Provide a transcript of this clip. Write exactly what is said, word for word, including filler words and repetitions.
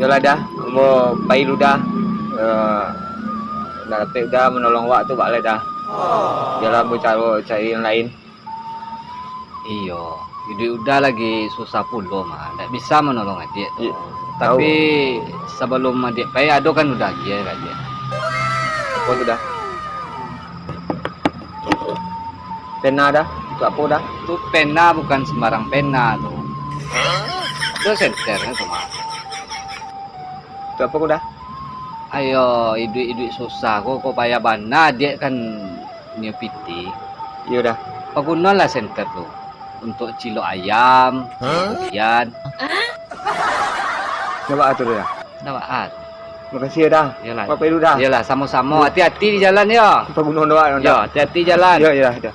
Yolah dah, ambo pai lu dah. Eh, ndak dapek dah manolong awak tu, baa lah dah. Yolah, ambo caro cari nan lain. Iyo, iduik Uda lagi susah pulo mah, ndak bisa manolong adiak tu. Iyo, tapi tahu. Sabalum adiak pai, ado kan Uda agiah ka adiak. Apo tu dah? Pena dah? Untuak apo dah? Tu pena bukan sembarang pena tu. Ado senter tu mah. Untuak apo ko dah? Ayo, iduik-iduik susah ko, ko payah bana adiak kan nio pitih. Iyo dah. Pagunolah senter tu untuak cilok ayam, cilok durian. Ndak baa tu dah? Ndak baa. Makasih yo dah. Iyolah. Awak pai dulu dah. Iyolah, samo-samo. Yo. Hati-hati di jalan yo. Paguno doa. Yo, hati-hati jalan. Yo, yo, yo.